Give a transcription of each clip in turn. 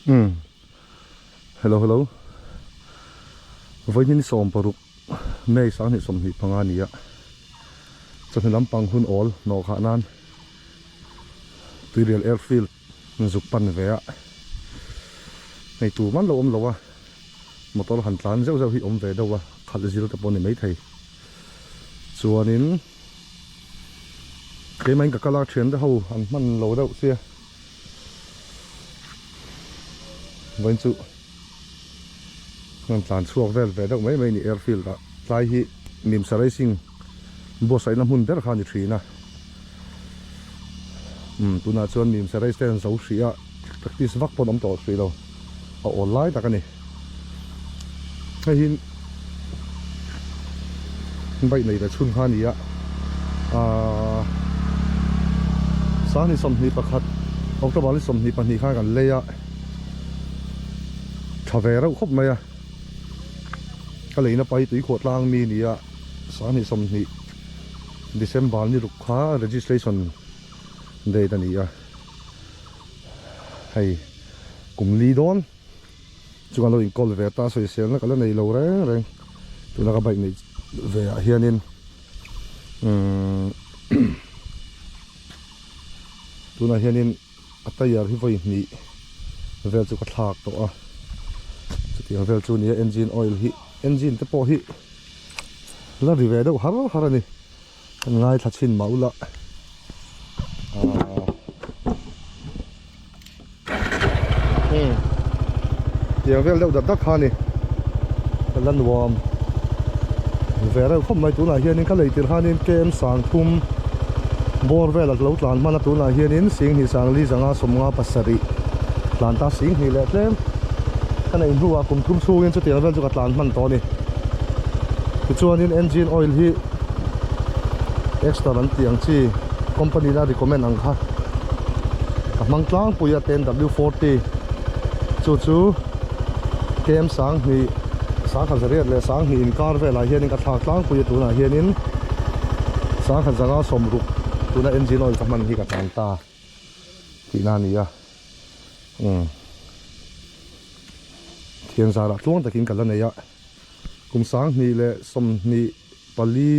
Umm hello hello vawiin 16 May 2025 a ni a, chawhnu lampang hun awl hnawh khah nan Tuirial Airfield zuk pan ve a, hei tur man lo awm lo a, motor han tlan zeuh zeuh hi awm ve deuh a, khalh zir te pawh a ni maithei chuanin. Keimahin ka kal a, thiante ho an hman lo deuh sia. Vawiin chu an tlan chhuak vel ve deuh mai mai a ni airfield ah. Tlai hi Mimsa Racing buatsaihna hmun ber kha a ni thin a. Umm tunah chuan Mimsa Race te an zo hrih a, practice vak pawh an awm tawh hrih lo. A awl lai tak a ni. Hei hi bike nei ve chhun kha a ni a ahh sanghnih 21 October ni 22 khan kan lei a tha ve reuh khawp mai a ka leina pa hi tuikhuah tlang mi a ni a sanghnih 20 December ni ruk kha registration date a ni a hei kum li dawn. Chu kan lo inkawl ve ta sawiselna ka la nei lo reng reng tuna ka bike neih ve ah hianin umm tunah hianin a tyre hi vawi hnih vel chu ka thlak tawh a chutiang vel chu nia engine oil hi engine te pawh hi la ri ve deuh har har a ni. Kan ngaithla chhin mah ula aaa umm tiang vel deuh dat dat kha a ni ka la nuam ve reuh khawp mai tunah hianin ka lei tirh khanin kem sang thum bawr vel a lo tlan hman a tunah hianin singhnih sang li zanga sawmnga pasarih tlan ta singhnih leh tlem ka neih hnuah kum thum chhungin chutiang vel chu ka tlan hman tawh a ni tichuanin engine oil hi extra an tih ang chi company in a recommend ang kha ka hmang tlangpui a ten w forty chu chu kem sanghnih sangkhat zariat leh sanghnih inkar velah hianin ka thlak tlangpui a tunah hianin sangkhat zanga sawmruk tuna engine oil ka hman hi ka tlan ta tihna a ni a umm thian zarah tluang takin ka la nei a kum sanghnih leh sawmhnih pali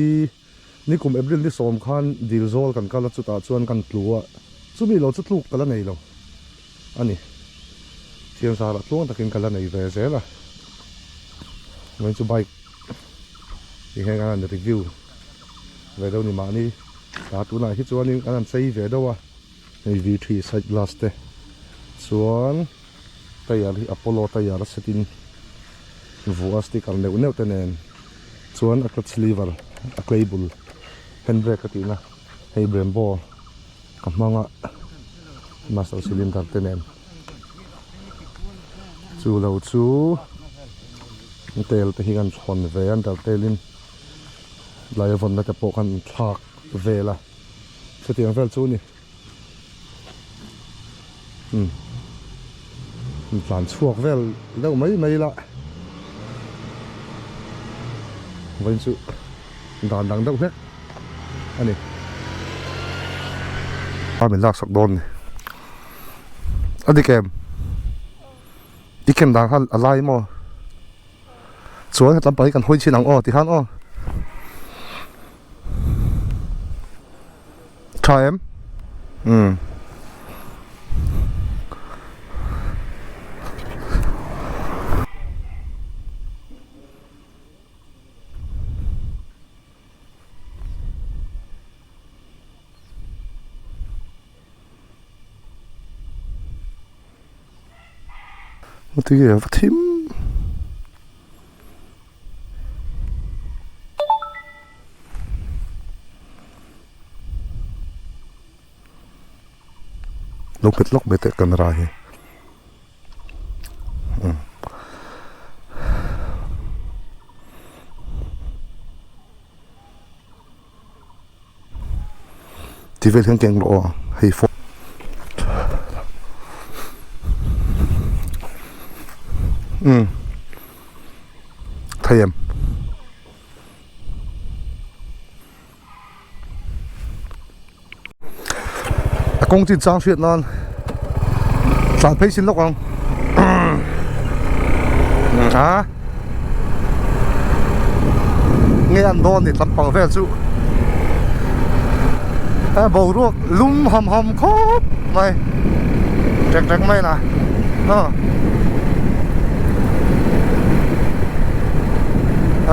ni kum April ni sawm khan dil zawl kan kal a chutah chuan kan tlu a chumi lo chu tluk ka la nei lo a ni thian zarah tluang takin ka la nei ve zel a mai chu bike ti hian kan han review ve deuh ni mahni ta tunah hi chuanin kan han chei ve deuh a hei v three side glass te chuan tyre hi Apollo tyre a set in vuah a sticker neuh neuh te nen chuan a clutch lever a cable hand brake a tihna hei Brembo ka hmang a master cylinder te nen chu lo chu tel te hi kan thawn ve a under tail in lai a vawnna te pawh kan thlak vel a chutiang vel chu a ni. Umm tlan chhuak vel deuh mai mai ila vawiin chu dan dang deuh hlek a ni a min lak sak dawn ni a dik em i ken dan kha a lai maw chuan hetlam pang hi kan hawi chhin ang aw tikhan aw. Tha em? Umm. Heti a va thim. Lo nghet lawk mai teh camera hi umm. Ti vel hian keng rawh aw hei phone umm thei em. A kawng chin chang hriat nan tlan phei sin lawk ang. A nge an dawn ni tlampang vel chu a boruak lum ham ham khawp mai ṭek ṭek mai na aw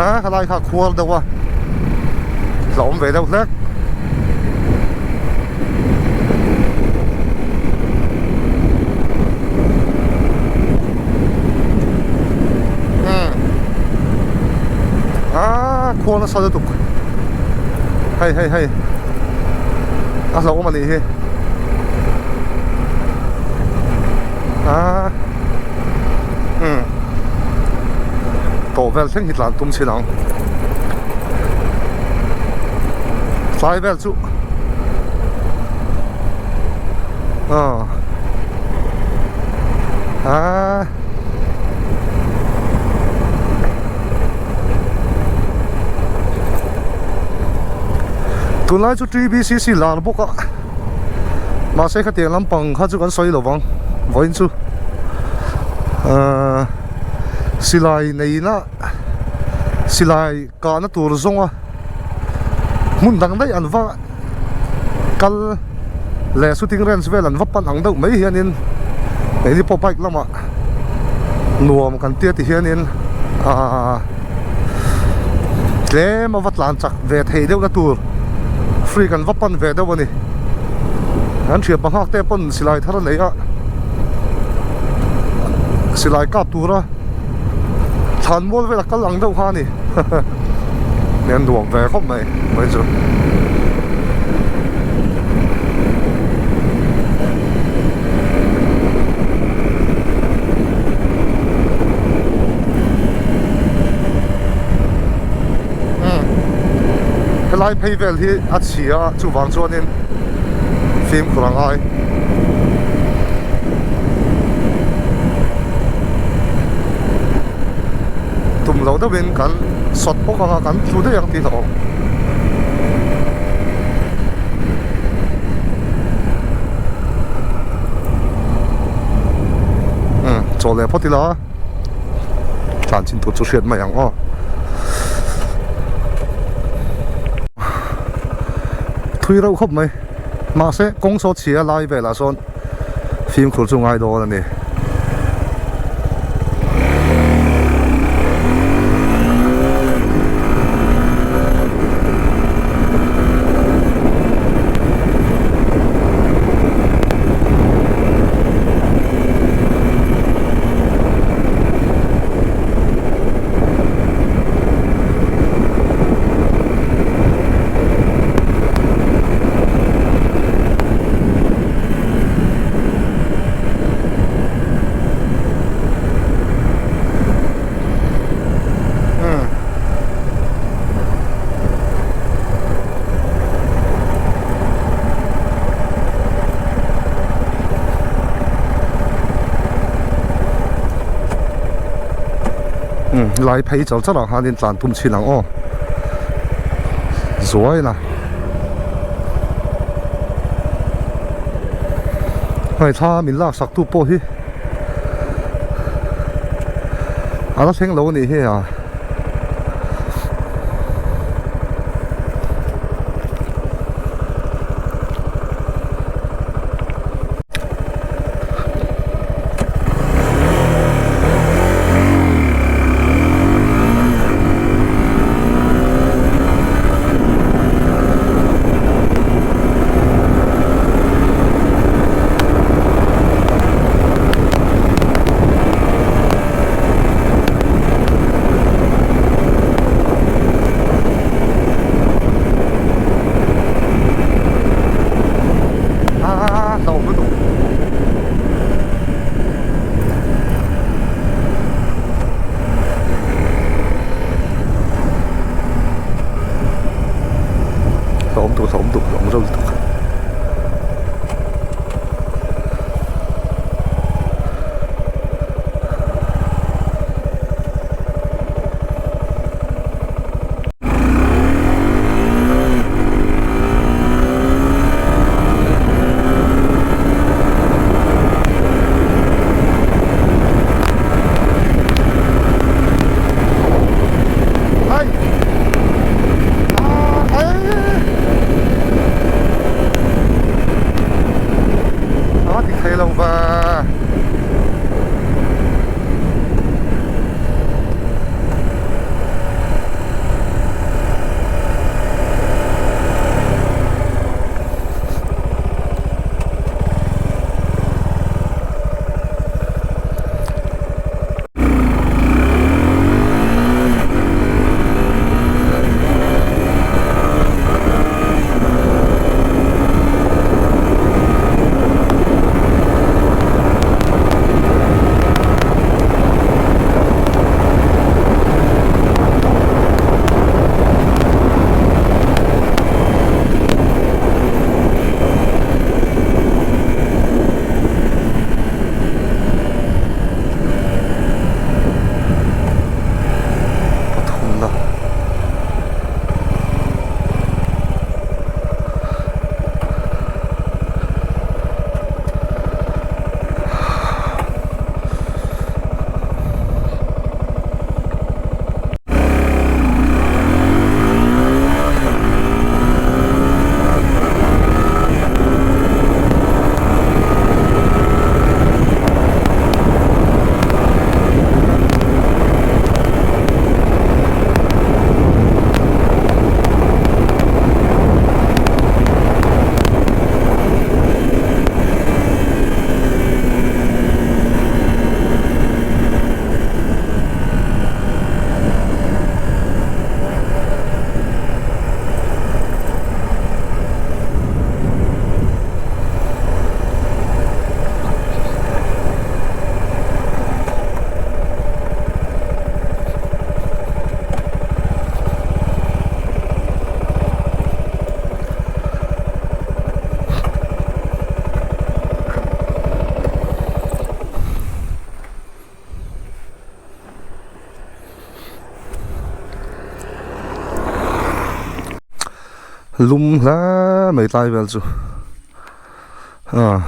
a helai kha khuar deuh a hlauhawm ve deuh hlek. Aaa khual nasa lutuk hei hei hei a hlauhawm a nih hi aaa umm tawh vel thleng hi tlan tum chin ang tlai vel chu aw. Aaa tunlai chu T_B_C_C lar bawk a mahse khatiang lampang kha chu kan sawi lo vang vawiin chu aaa silai neihna silai kahna tur zawnga hmun dang daih an va kal leh shooting range vel an va pan ang deuh mai hianin keini pawh bike lamah nuam kan tia ti hianin ahh tlem a va tlan chak ve thei deuh na tur free kan va pan ve deuh a ni an thian panghak te pawn silai thar a nei a silai kap tura thlan mual vel a kal ang deuh kha a ni. Nen nuam ve khawp mai mai chu. Helai phei vel hi a chhia a chuvang chuanin fimkhur a ngai. Tum lo deuhin kan sawt bawk ang a, kan tlu daih ang tih hlauh awm. Umm chaw leh phawt ila tlan chin tur chu hriat mai ang aw. Thui reuh khawp mai mahse kawng saw chhia lai velah sawn fimkhur chu ngai dawn a ni. Lai phei char char ah khanin tlan tum chhin ang aw zuai la. Hei thla min lak sak tu pawh hi a la thleng lo a nih hi a. thei lo va. Pathumna. Lum hle mai tlai vel chu ah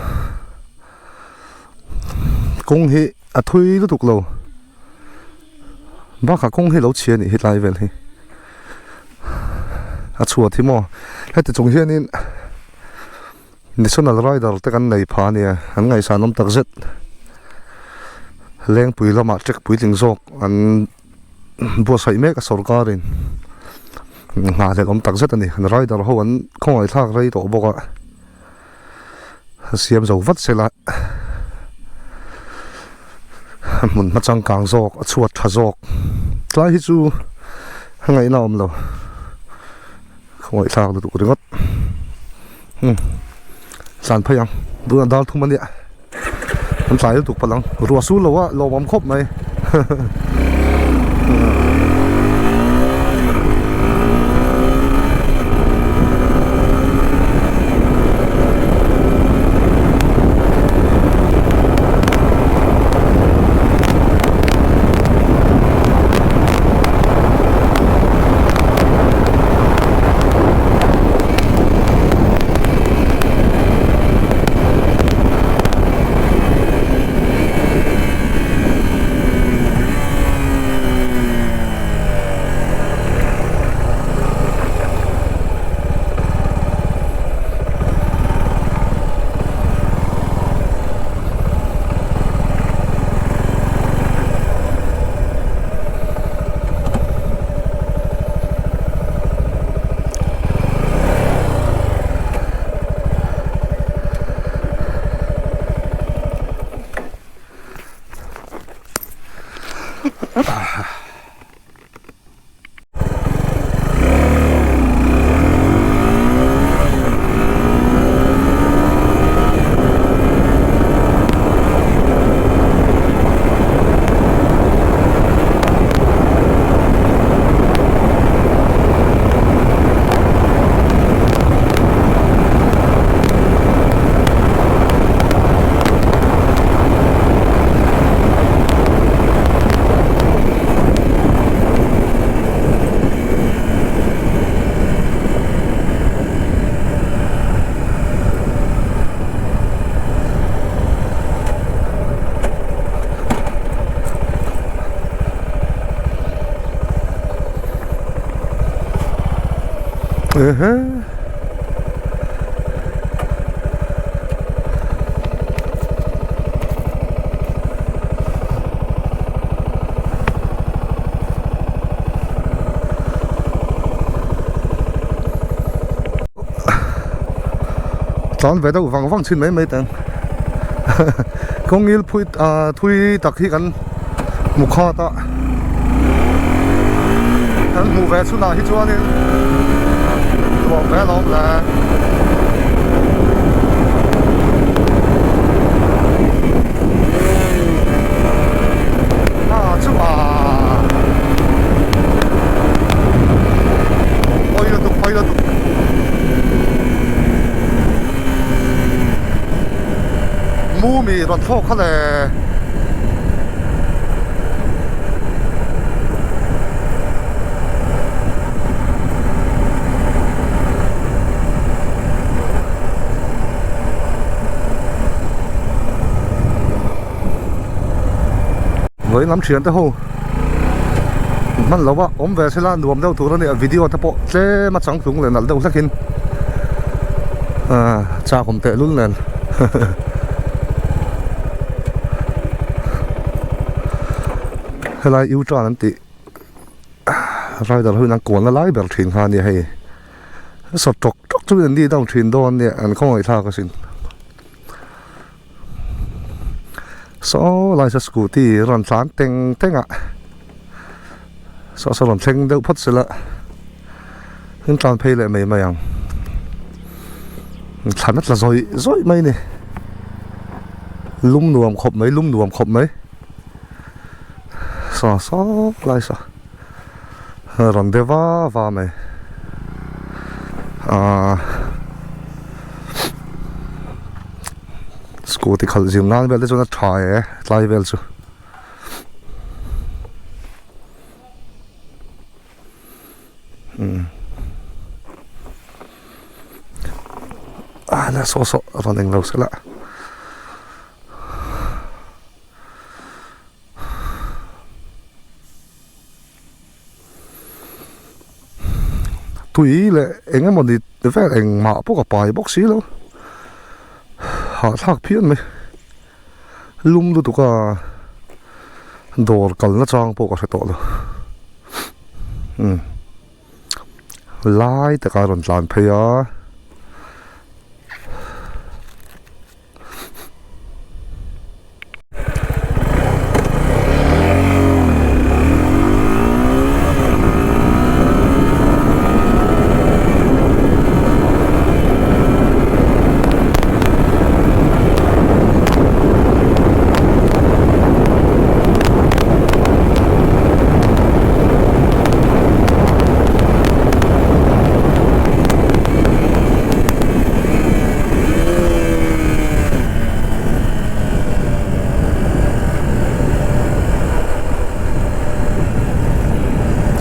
kawng hi a thui lutuk lo bakah kawng hi lo chhia a nih hi tlai vel hi a chhuat hi maw heti chung hianin National Rider te kan nei pha ania an ngaihsan awm tak zet Lengpui lamah trek puitling zawk an buatsaih mek a sawrkarin nghahhlelh awm tak zet a ni rider ho an khawngaihthlak rei tawh bawk a siam zo vat sela hmun hma changkang zawk a chhuat tha zawk tlai hi chu a ngaihna a awm lo. Khawngaihthlak lutuk ringawt umm tlan phei ang tunah dal thum ania an tlai lutuk palh ang ruah sur lo a lawmawm khawp mai Ehe. Tlan ve deuh vang vang chhin mai mai teng. Kawng ngil phui ah thui tak hi kan hmu khat a. Kan hmuh ve chhunah hi chuanin nuam ve alawm le. Ah chu ah Hawi lutuk hawi lutuk. Mumi rawn thlawk kha le. Vawi lam thian te ho hman lo a awm ve sela nuam deuh tur a nia video te pawh tlem a changtlung leh nalh deuh hlekin ah chak awm teh lul nen helai U turn an tih rider ho in an kualna lai ber thin kha a nia hei sawt tawk tawk chu an ni deuh thin dawn a nia an khawngaih thlak asin. Saw lai saw scooty rawn tlan teng teng a saw saw rawn thleng deuh phawt sela an tlan phei leh mai mai ang thlan a tla zawih zawih mai a ni lum nuam khawp mai lum nuam khawp mai saw saw lai saw rawn be va va mai ahh scooty khalh zir nan vel te chuan a tha e tlai vel chu umm ah la saw saw rawn englo sela. Tui leh eng emaw ni vel engmah pawh ka pai bawk si lo hahthlak phian mai lum lutuk a dawr kalna chang pawh ka hre tawh lo umm lai taka rawn tlan phei a.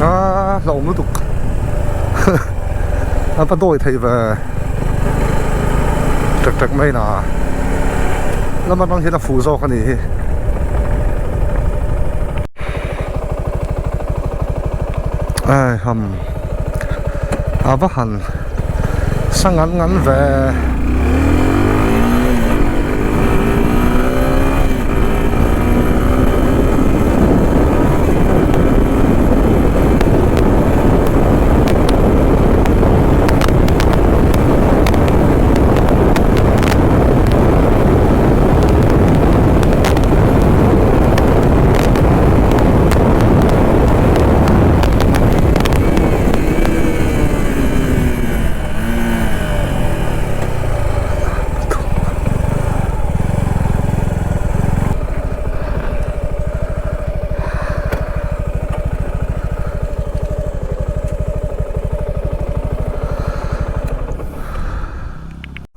A hlauhawm lutuk a va dawi theih ve ṭek ṭek mai na lam atang hian a fuh zawk a nih hi. Ai ham a va han sa ngan ngan ve.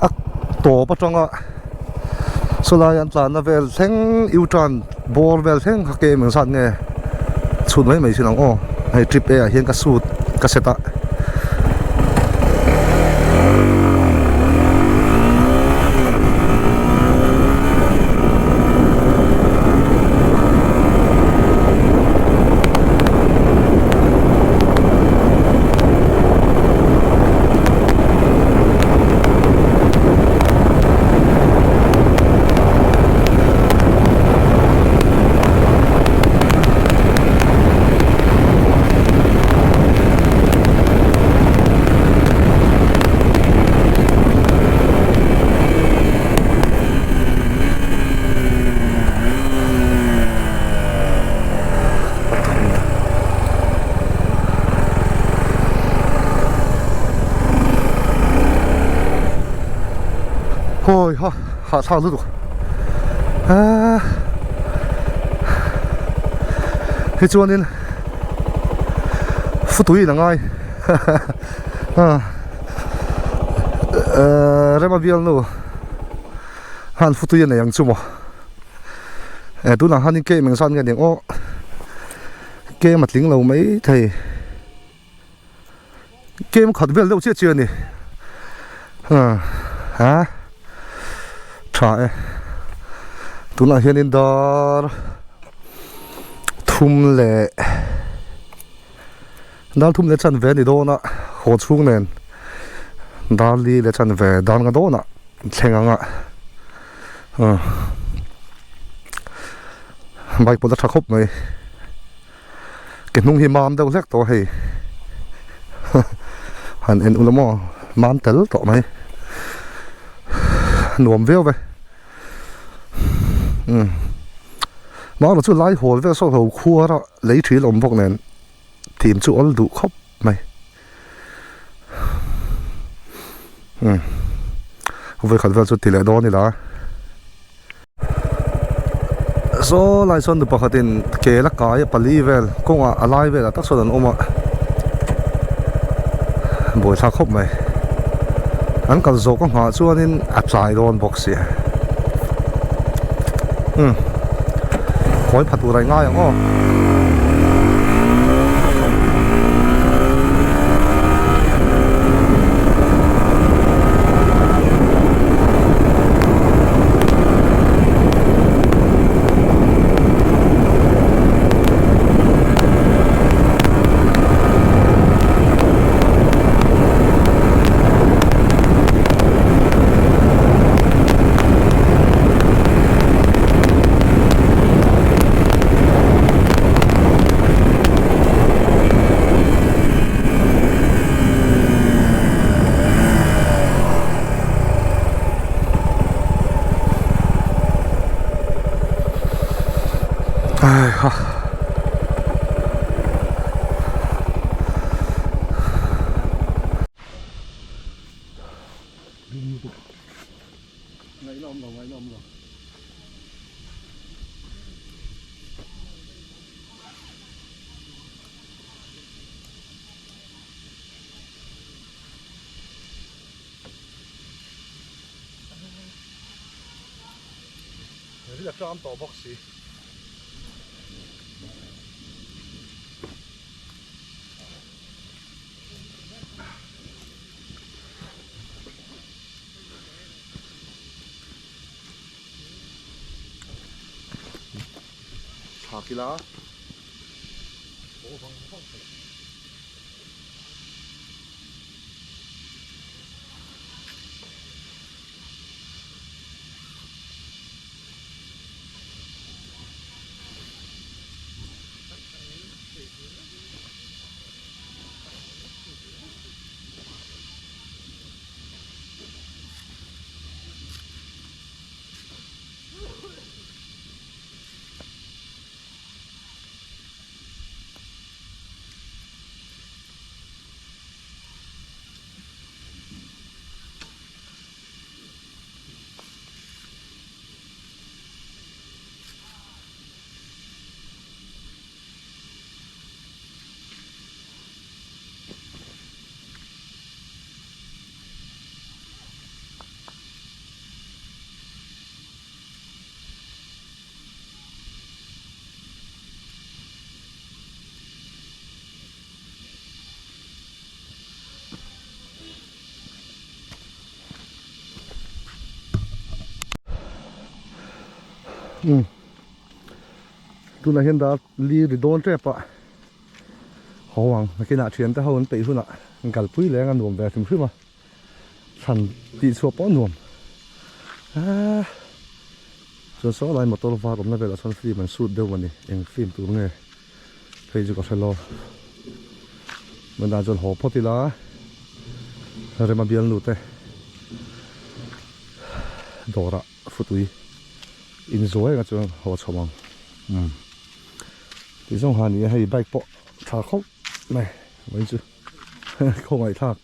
A tawp atanga sawlai an tlanna vel thleng U turn bawr vel thleng kha kem engzat nge chhut mai mai thin ang aw hei trip A ah hian ka sut ka set a. Oi ha hahthlak lutuk aaa hi chuanin futui in a ngai aaa rema bialnu han futui a nei ang chu maw eh tunah hianin kem engzat nge ni ang aw kem a tling lo maithei. Kem khat vel deuh chiah chiah a ni ha tha e tunah hianin dar thum leh dar thum leh chanve a ni dawn a haw chhung nen dar li leh chanve dar nga dawnah thleng ang a bike pawh la tha khawp mai. Ke hnung hi mam deuh hlek tawh hei han en ula maw mam tel tawh mai nuam viau ve umm mahlo chu lai hawl vel saw ho khuar a lei thil awm bawk nen tim chu awl duh khawp mai umm vawikhat vel chu ti leh dawn ila. Saw lai sawn nu pakhatin ke la kai a pali vel kawngah a lai velah tak sawn an awm a buaithlak khawp mai an kal zawh ka nghah chuanin a tlai dawn bawk si umm khawi pha tur a ngai ang aw. Ril a tram tawh bawk si. Thlak ila. Umm tunah hian dar li ri dawn tep a haw ang nakinah thiante ho an peih hunah an kalpui leng a nuam ve hrim hrim a thlan tih chhuah pawh a nuam aaa chuan saw lai motor var awmna velah chuan film an shoot deuh a ni eng film tur nge phei chu ka hre lo tunah chuan haw phawt ila rema bialnu te dawrah futui inzuai anga chuan haw chho ang umm tih zawng ha ni a hei bike pawh tha khawp mai vawiin chu khawngaih thlak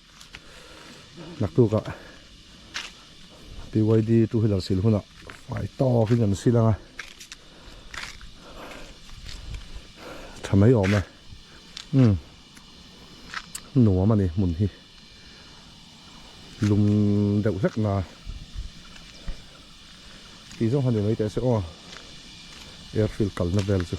naktuk ah. BYD two wheeler sil hunah fai tawkin kan sil ang a tha mai awm e umm nuam a ni hmun hi lum deuh hlek na tih zawng han ni mai teh se aw airfield kalna vel chu.